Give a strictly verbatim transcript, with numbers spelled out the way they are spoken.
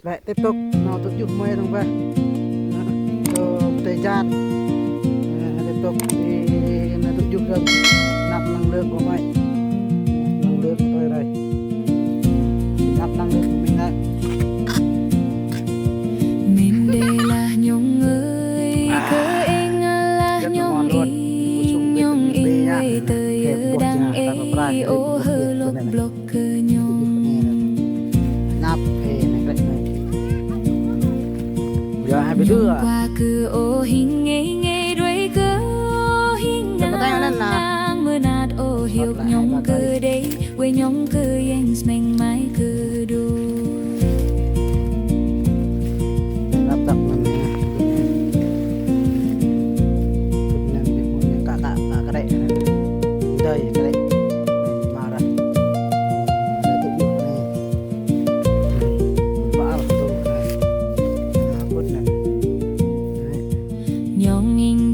Lĕ tiếp tục, nao tŭ juh mơi dơ̆ng weh. Nao tŭ tơjat. Nao tiếp tục, đi nao tŭ juh dơ̆ng. Năp năng lượng kơ mơi. Năng lượng kơ tui rai. Năp năng lượng kơ mơi nao. Mĭn đơi lah Nhung ơi, kơ eng lah Nhung ih, Nhung ih weh tơ yơ đang ih, ơ hơ lok blok kơ Nhung. Năp, ê, nĕ klĕ nĕ. Yua hai bê dua. Nhung kơ ơ hing ngê ngê đuaĭ kơ ơ hing ngang ngang mơnat ơ hiôk Nhung kơ đê, weh Nhung kơ yang smeng mai kơ đô. Lăp lăp năn nê. Năn nê, năn kă kă kă kơ đê. Đơi kơ đê. Mă ră. Đơi tŭ juh nê. Pă al tŭ nê. Put năn. Nhung ing